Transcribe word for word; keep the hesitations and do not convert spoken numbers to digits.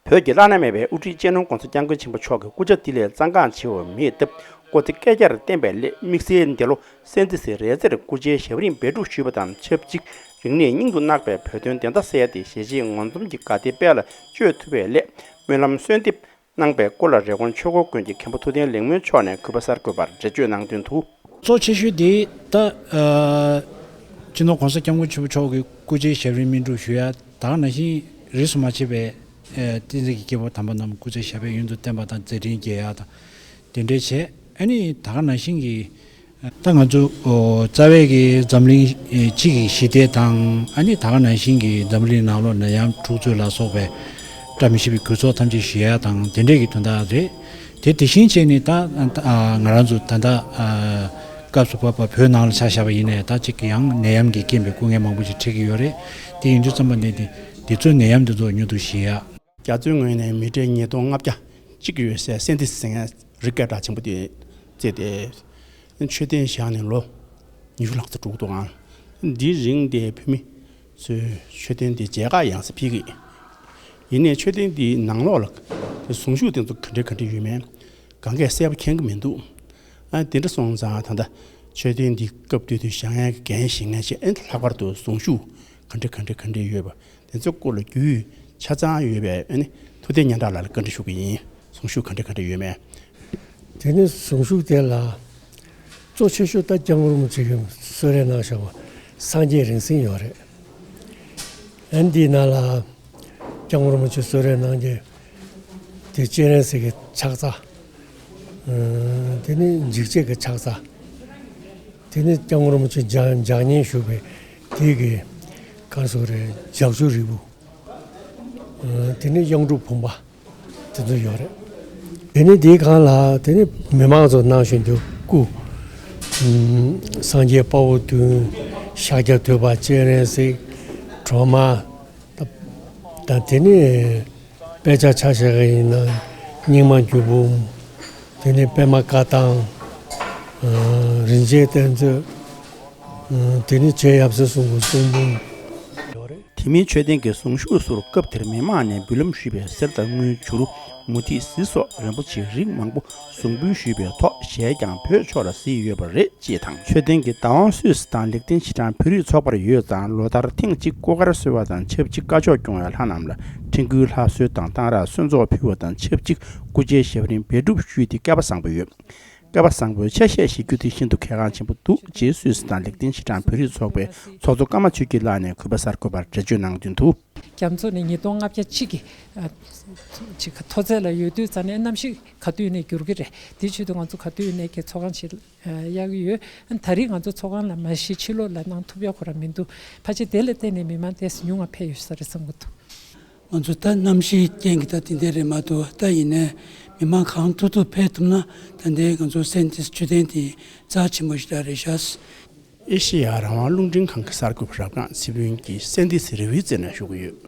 བོད་ཀྱི་བླ་ན་མེད་པའི་དབུ་ཁྲིད་སྤྱི་ནོར་༧གོང་ས་༧སྐྱབས་མགོན་ཆེན་པོ་མཆོག་གི་སྐུ་ཕྱྭ་ཏི་ལའི་གཙང་ཁང་ཆེ་བ་མེད་སྟབས། སྐུ་ཚེ་བསྐལ་བརྒྱར་བརྟན་པའི་སླད། དམིགས་བསལ་འདི་ལོ་སན་ཏི་སི་རས་གཟིགས་སྐུ་ཕྱྭའི་ཞབས་རིམ་འབད་སྒྲུབ་ཞུས་པ་དང་ཆབས་ཅིག་རིག་གནས་སྙིང་དུ་བརྣག་པའི་བོད་དོན་བདེན་མཐའ་གསལ་ཏེ་ཞལ་བཞེས་ངོ་འཛོམས་ཀྱི་དགའ་དད་དཔལ་ལ་སྤྱོད་ཐུབ་པའི་སླད། སྨོན་ལམ་གསོལ་འདེབས་གནང་པའི་སྐོར་ལ་རི་ཀོན་ཆོས་འཁོར་དགོན་གྱི་མཁན་པོ་ཐུབ་བསྟན་ལེགས་སྨོན་མཆོག་ནས་གུས་པ་གསར་འགོད་པར་འགྲེལ་བརྗོད་གནང་དོན་དུ། གཙོ་ཆེ་ཤོས་དེ་ད་ཨ་སྤྱི་ནོར་༧གོང་ས་༧སྐྱབས་མགོན་ཆེན་པོ་མཆོག་གི་སྐུ་ཕྱྭའི་ཞབས་རིམ་སྨིན་སྒྲུབ་ཞུ་ཡ་ད་ག་ནང་བཞིན་རིས་སུ་མ་ཆད་པའི་ཨ་བསྟན་འཛིན་གྱི་སྐྱེས་བུ་དམ་པ་རྣམས་སྐུ་ཚེ་ཞབས་པད་ཡུན་དུ་བརྟན་པ་དང་མཛད་འཕྲིན་རྒྱས་ཡ་དང་དེ་འདྲའི་བྱས། ཨ་ནི་ད་ག་ནང་བཞིན་གྱི་ད་ང་ཚོ་ཨོ་རྩ་བའི་གི་འཛམ་གླིང་ཨེ་སྤྱི་གི་ཞི་བདེ་དང་ཨ་ནི་ད་ག་ནང་བཞིན་གྱི་འཛམ་གླིང་ནང་ལོགས་ནད་ཡམས་འཁྲུག་རྩོད་ལ་སོགས་པའི་བཀྲ་མི་ཤིས་པའི་གོ་རྟོགས་ཐམས་ཅད་ཞི་ཡ་དང་དེ་འདྲས་ཀྱི་དོན་དག་རེད། དེ་དེ་བཞིན་བྱས་ནས་ད་ཨ་ང་རང་ཚོ་ད་ལྟ་ཨ་སྐབས་སུ་བབ་པ་བོད་ནང་ལ་ཆ་བཞག་པ་ཡིན་ནའི་ད་ཅིག་ཡང་ནད་ཡམས་ཀྱི་རྐྱེན་པས་སྐུ་ངལ་མང་པོ་ཞིག་འཕྲད་ཀྱི་ཡོད་རེད། དེ་ཡིན་དུས་ཙམ་པ་ནས་དེ་དེ་ཚོའི་ནད་ཡམས་དེ་ཚོ་མྱུར་དུ་ཞི་ཡ། རྒྱ་མཚོའི་ངོས་ནས་མི་ཊར་ཉིས་སྟོང་ལྔ་བརྒྱ་གཅིག་ཡོད་སའི་སན་ཏི་སི་ཟེར་མཁན་རི་སྐད་གྲགས་ཆེན་པོ་དེ་བརྩིས་ཏེ། མཆོད་རྟེན་བཞེངས་ནས་ལོ་ཉི་ཤུ་ལྷག་ཙམ་འགྲོ་གི་འདུག་ཨང་། འདིའི་རིང་དེ་བོད་མི་ཚོས་མཆོད་རྟེན་དེ་མཇལ་ཁ་ཡང་སེ་ཕེབས་ཀྱི། ཡིན་ནའི་མཆོད་རྟེན་འདིའི་ནང་ལོགས་ལ་དེ་གཟུངས་གཞུག་དེ་ཚོ་ག་འདྲ་ག་འདྲ་ཡོད་མེད་གང་གས་གསལ་པོ་མཁྱེན་གྱི་མི་འདུག། ཨ་དེ་འདྲ་སོང་ཙང་ད་ལྟ་མཆོད་རྟེན་འདི་སྐབས་དུས་དུས་བཞེངས་མཁན་གྱི་འགན་བཞེས་མཁན་ཞིག་ཨ་ནི་ལྷག་པར་དུ་གཟུངས་གཞུག་ག་འདྲ་ག་འདྲ་ག་འདྲ་ཡོད་པ། དེ་ཚོའི་སྐོར་ལ་རྒྱུས་ཆ་ཚང་ཡོད་པའི་ཨ་ནི་ཐུབ་བསྟན་སྙན་གྲགས་ལགས་ལ་བཀའ་འདྲི་ཞུ་གི་ཡིན། གཟུངས་གཞུག་ག་འདྲ་ག་འདྲ་ཡོད་མེད། དེ་ནི་གཟུངས་གཞུག་དེ་ལ་གཙོ་ཆེ་ཤོས་ད་སྐྱབས་མགོན་རིན་པོ་ཆེ་གིས་གསོལ་རས་གནང་བཞག་པ་སངས་རྒྱས་རིང་བསྲེལ་ཡོད་རེད། ཨ་ནི་འདིའི་ནང་ལ་སྐྱབས་མགོན་རིན་པོ་ཆེ་གསོལ་རས་གནང་རྒྱུ་དེ་སྤྱན་རས་གཟིགས་ཀྱི་ཕྱག་འཚལ། ཨ་དེ་ནི་འཇིགས་བྱེད་ཀྱི་ཕྱག་འཚལ། དེ་ནི་སྐྱབས་མགོན་རིན་པོ་ཆེ་ལྗགས་ལྗགས་བསྙེན་ཞུས་པའི་དེ་གི་ག་རེ་ཟེར་དགོས་རེད། ལྗགས་ཀྱུ་རིལ་བུ། ཨ་དེ་ནི་གཡུང་དྲུང་བུམ་པ་དེ་ཚོ་ཡོད་རེད། དེ་ནི་དེའི་སྒང་ལ་དེ་ནི་མི་མང་ཚོ་གནང་བཞིན་དུ་སྐུ། ཨ་སངས་རྒྱས་དཔའ་བོ་བདུན། ཤཱཀྱ་ཐུབ་པ། སྤྱན་རས་གཟིགས། སྒྲོལ་མ། ད་དེ་ནི་དཔེ་ཆ་ཆ་བཞག་གི་ཡིན་ན་རྙིང་མ་རྒྱུད་འབུམ། དེ་ནི་པདྨ་བཀའ་ཐང་། ཨ་རིན་ཆེན་གཏེར་མཛོད། ཨ་དེ་ནི་རྗེ་ཡབ་སྲས་གསུམ་གྱི་གསུང་འབུམ། དེ་མིན་མཆོད་རྟེན་གྱི་གཟུངས་གཞུག་ཚུར་སྐབས་དེར་མི་མང་ནས་འབུལ་ལམ་ཞུས་པའི་གསེར་དང་དངུལ་བྱུ་རུ་མུ་ཏིག་གཟི་སོགས་རིན་པོ་ཆེ་རིགས་མང་པོ་གཟུངས་འབུལ་ཞུས་པའི་ཐོག་ཞལ་ཀྱང་བོད་ཕྱོགས་ལ་གཟིགས་ཡོད་པ་རེད། ཅེས་དང་། མཆོད་རྟེན་གྱི་བདག་དབང་སུད་སི་དང་ལེགས་ལྡན་ཕྱི་འབྲང་བོད་རིགས་ཚོགས་པར་ཡོད་ཙང་ལོ་ལྟར་ཐེངས་གཅིག་སྐུ་མཁར་གསོལ་བ་དང་ཆབས་ཅིག་བཀའ་ཆོས་སྐྱོང་བའི་ལྷ་རྣམས་ལ་ཁྲིན་ཀུའི་ལྷ་གསོལ་དང་གཏང་རག་གསོལ་ཚོགས་ཕུལ་བ་དང་ཆབས་ཅིག་སྐུ་ཕྱྭའི་ཞབས་རིམ་འབད་སྒྲུབ་ཞུས་ཏེ་སྐལ་པ་བཟང་པོ་ཡོད། སྐལ་པ་བཟང་པོའི་ཆ་ཤས་ཤིག་རྒྱུ་དེ་ཤིན་ཏུ་གལ་འགངས་ཆེན་པོ་འདུག་ཅེས་སུད་སི་དང་ལེགས་ལྡན་ཕྱི་འབྲང་བོད་རིགས་ཚོགས་པའི་ཚོགས་གཙོ་ཀརྨ་ཆོས་སྐྱིད་ལགས་ནས་གུས་པ་གསར་འགོད་པར་འགྲེལ་བརྗོད་གནང་དོན་དུ། རྒྱ་མཚོ་ནས་ཉིས་སྟོང་ལྔ་བརྒྱ་གཅིག་གི་ཨ་ཅིག་མཐོ་ཚད་ལ་ཡོད་དུས་ཙ་ནས་གནམ་གཤིས་ག་དུས་ནས་འགྱུར་གྱི་རེད། དེའི་ཆེད་དུ་ང་ཚོ་ག་དུས་ནས་ཀྱི་ཚོགས་ཁང་ཞིག་གཡར་གྱི་ཡོད། ད་རེས་ང་ཚོ་ཚོགས་ཁང་ལ་མ་གཞི་ཕྱི་ལོགས་ལ་གནང་ཐུབ་ཡག་ཁོ་རང་མི་འདུག་ཕལ་ཆེར་དེ་ལ་བརྟེན་ནས་མི་མང་ཏོག་ཙམ་ཉུང་ང་ཕེབས་ཡོད་ས་རེད་བསམ་གྱི་འདུག་ང་ཚོ་ད་གནམ་གཤིས་རྐྱེན་གྱིས་ད་དེ་འདྲ་རེད་མ་གཏོགས། ད་ཡིན་ནའི་མི་མང་གང་ཐུབ་ཐུབ་ཕེབས་ཐུབ་ན་ད་འདི་ང་ཚོ་སན་ཏི་སི་མཆོད་རྟེན་དེ་རྩ་ཆེན་པོ་ཞིག་ད་རེད་ཤག་ཨེ་ཤེ་ཡ་རང་དབང་རླུང་འཕྲིན་ཁང་གི་གསར་འགོད་པ་རབ་སྒང་ཚེ་ཕུན་གྱིས་སན་ཏི་སི་རི་བོའི་རྩེ་ནས་ཞུ་གི་ཡོད།